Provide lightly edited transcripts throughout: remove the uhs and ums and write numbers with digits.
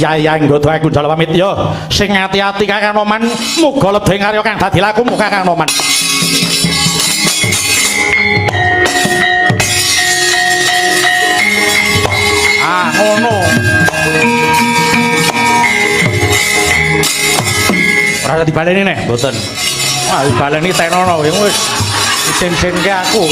Yai nggodho aku njaluk pamit yo. Sing ati-ati Kakang Noman, muga lebih ngarya kang dadi lakumu Kakang Noman. Ah, ngono. Ora dibaleni neh, mboten. Wah, dibaleni tenono wis isin-isinke aku.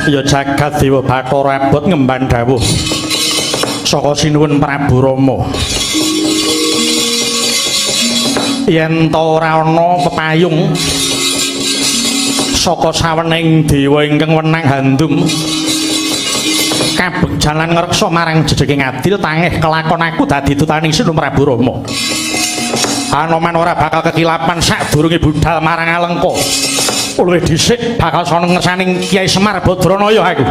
Ya jagat Dewa Bathara abot ngemban dawuh saka sinuwun Prabu Rama. Yen ta ora ana pepayung saka sawening dewa ingkang wenang handum kabegjalan ngreksa marang jejeging adil tangeh kelakon aku dadi tutaning sinuwun Prabu Rama. Anoman ora bakal kekilapan sadurunge budhal marang Alengka. Luwih dhisik bakal sono ngersaning Kyai Semar Badranaya aku.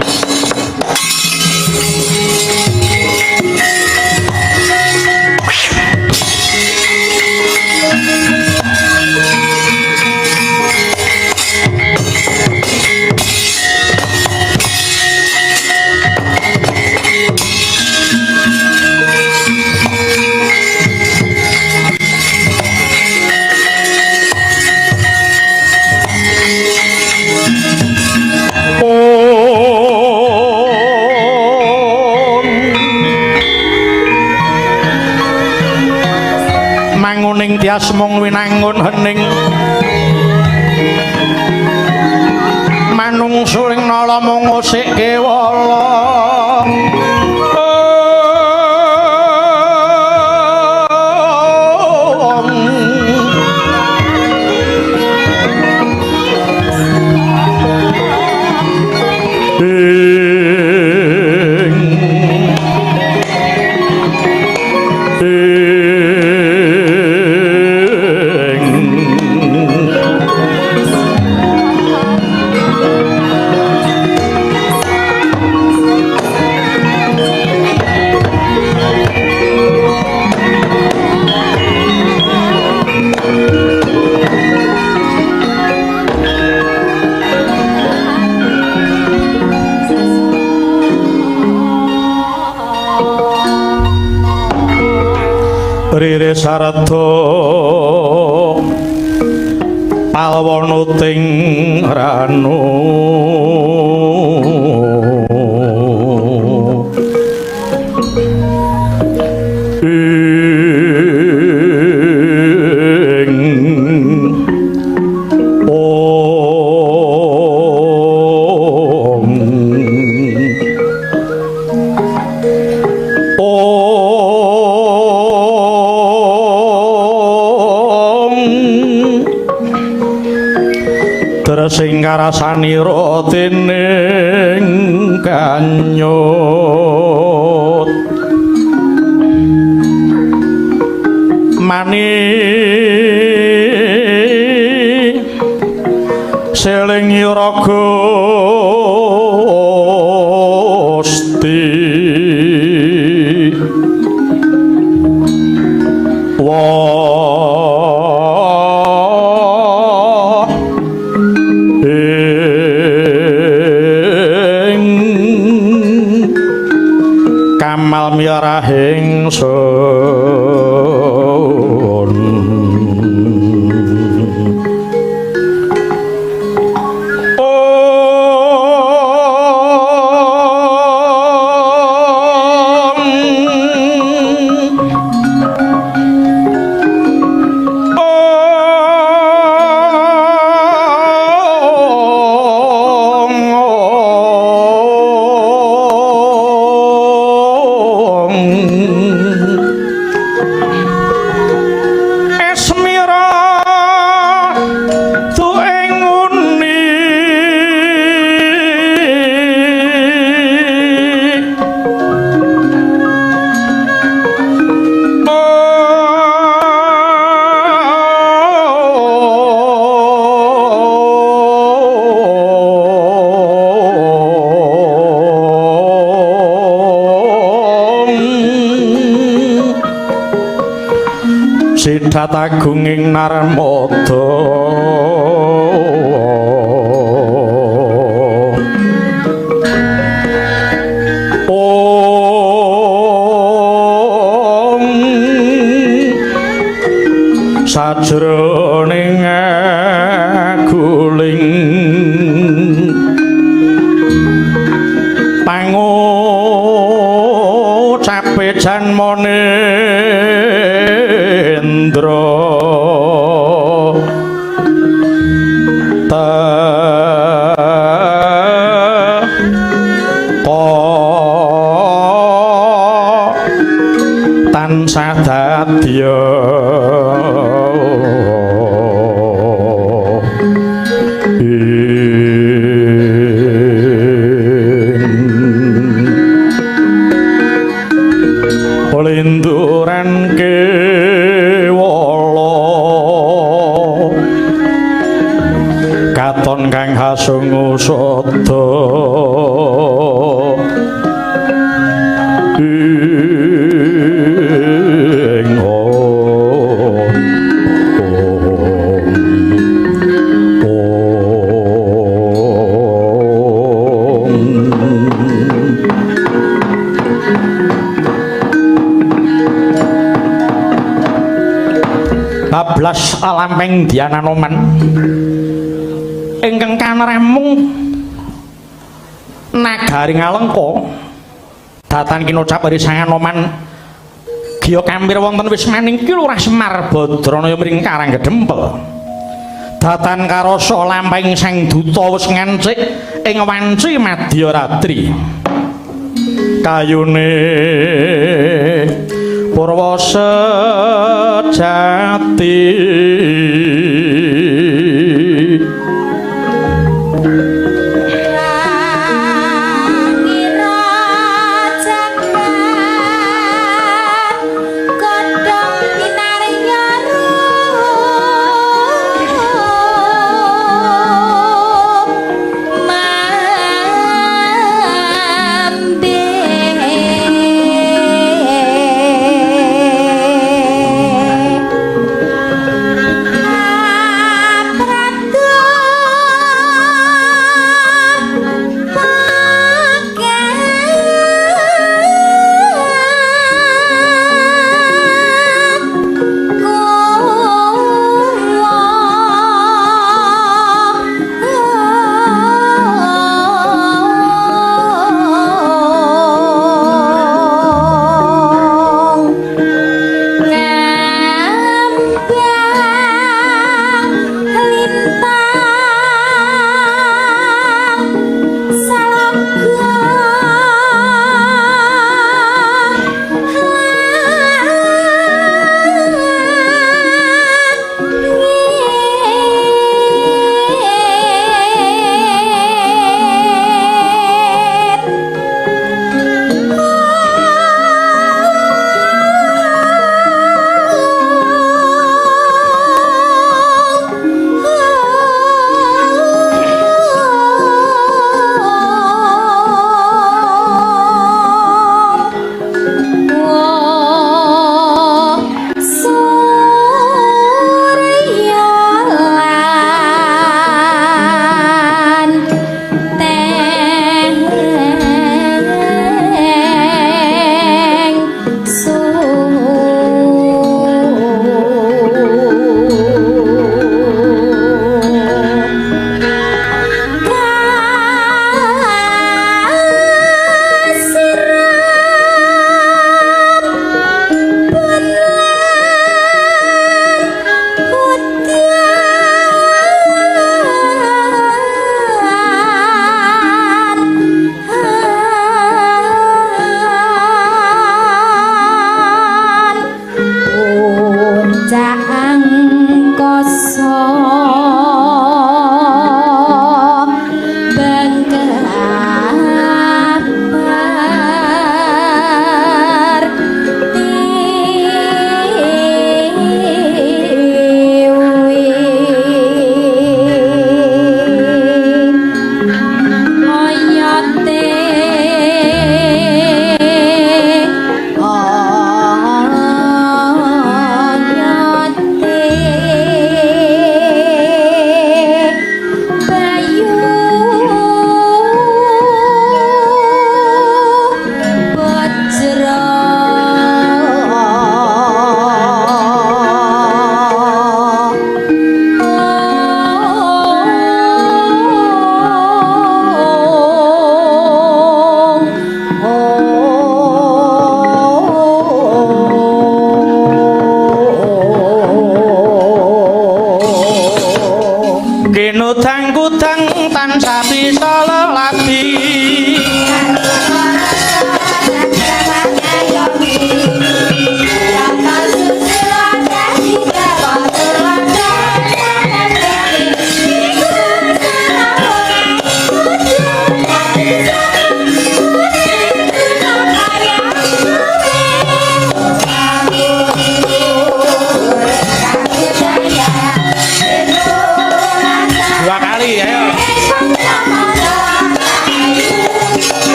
Manguning tias mung winangun hening manungsuling nala mung usik kewala. Rire sarada palwanuting ranu ing om sing karasanira dening kanyut mani seling raga Gusti kamal mirahing sun. Om. Adat agunging Narmada. Om sajroning guling pangucape janmane Indra teka tansah dadya ing linduran kewala katon kang hasungu sada ing om om. Bablas lampeng Diananoman ingkang kanremung nagari Ngalengka datan kinocap ri Sang Anoman giya kampir wonten wismaning Ki Lurah Semar Badranaya mring Karanggedempel. Datan karasa lampahing Sang Duta wis ngancik ing wanci madya ratri. Kayune purwa sejati Ngira jagat godhong kinarya rup mambe. kudang tansah bisa leladi. Dua kali ayo.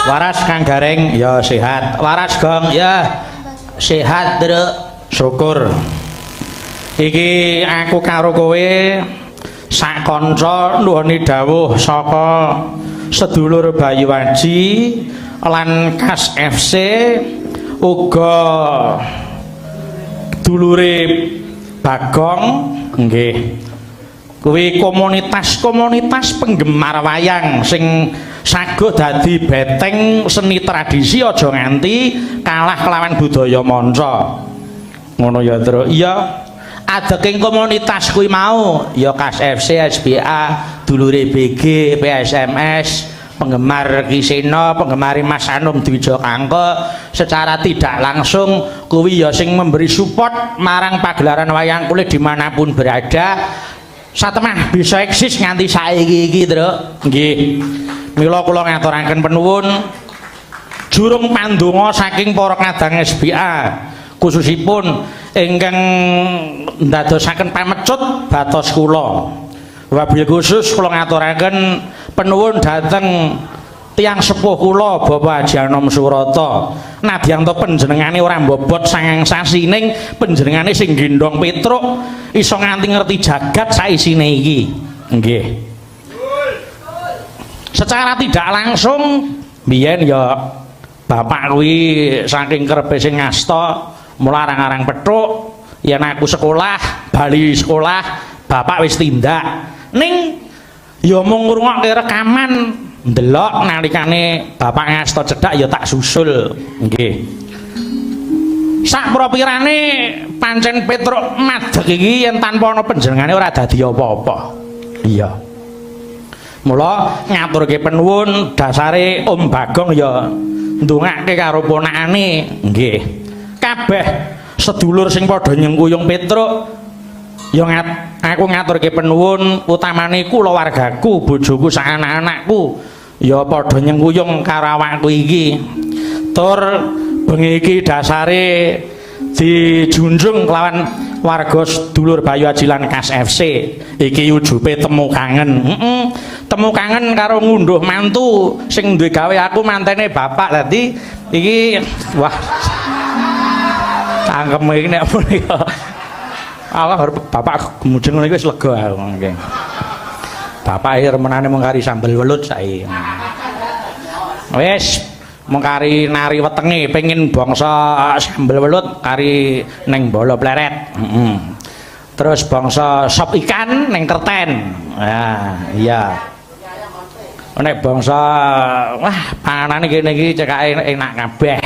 Waras Kang Gareng ya sehat. Waras Gong ya sehat, Truk. Syukur. Iki aku karo kowe sak kanca nuwuni dawuh saka sedulur Bayu Aji lan Kas FC uga dulure Bagong nggih. Kuwi komunitas-komunitas penggemar wayang sing saguh dadi beteng seni tradisi aja nganti kalah kelawan budaya manca. Ngono ya, Truk. Iya. Adeking komunitas kuwi mau ya Kas FC, SBA, dulure BG, PSMS, penggemar Kisena, penggemar Mas Anom Dwijo Kangko secara tidak langsung kuwi ya sing memberi support marang pagelaran wayang kulit dimanapun berada satemah bisa eksis nganti saiki iki, Truk. Nggih. Mila kula ngaturaken penuwun jurung pandonga saking para kadang SBA khususipun ingkang ndadosaken pamecut batos kula. Wabil khusus kula ngaturaken penuwun dhateng tiyang sepuh kula Bapak Haji Anom Surata. Nadyan to panjenengane ora mbobot sangang sasi ning panjenengane sing gendhong Petruk iso nganti ngerti jagat saisine iki. Nggih. Secara tidak langsung biyen ya bapak kuwi saking kerepe sing ngasta mula arang-arang pethuk yen aku sekolah bali sekolah bapak wis tindak ning ya mung ngrungokke rekaman ndelok nalikane bapak ngasta cedhak ya tak susul. Nggih. Sak propirane pancen Petruk madeg iki yen tanpa ana panjenengane ora dadi apa-apa. Iya. Mula ngaturke penuwun dasare Om Bagong ya ndongake karo ponakane. Nggih. Kabeh sedulur sing padha nyengkuyung Petruk ya aku ngaturke penuwun utamane kulawargaku, bojoku sak anak-anakku ya padha nyengkuyung karo awakku iki. Tur bengi iki dasare dijunjung kelawan warga sedulur Bayu Aji lan Kas FC. Iki ujube temu kangen. Heeh. Temu kangen karo ngunduh mantu sing duwe gawe aku mantene bapak. Dadi iki wah cangkem iki nek punika. Allah bapak gemujeng ngono iki wis lega aku nggih. Bapak iki remenane mung kari sambel welut saiki. Wis mung kari nari wetenge pengin bangsa sambel welut kari ning bolo pleret. Heeh. Terus bangsa sop ikan ning Kerten. Nah, iya. Nek bangsa wah panganane kene iki cekake enak kabeh.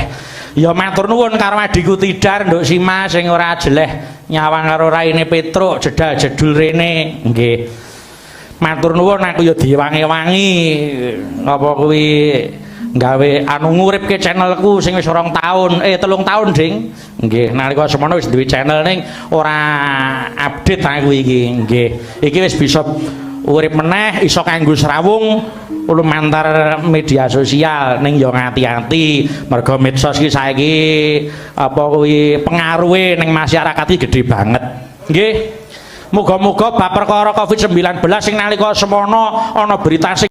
Ya matur nuwun karo adhiku Tidar Nduk Sima sing ora jeleh nyawang karo raine Petruk jedal jedul rene. Nggih. Matur nuwun aku ya diwangi-wangi apa kuwi gawe anu nguripke channelku sing wis 2 tahun, 3 tahun, Ding. Nggih, nalika semono wis duwe channel ning ora update aku iki. Nggih. Iki wis bisa Urip meneh iso kanggo srawung lumantar media sosial, ning ya ngati-ati mergo medsos ki saiki apa kuwi pengaruhe ning masyarakat iki gedhe banget. Nggih. Muga-muga bab perkara Covid-19 sing nalika semono ana berita sing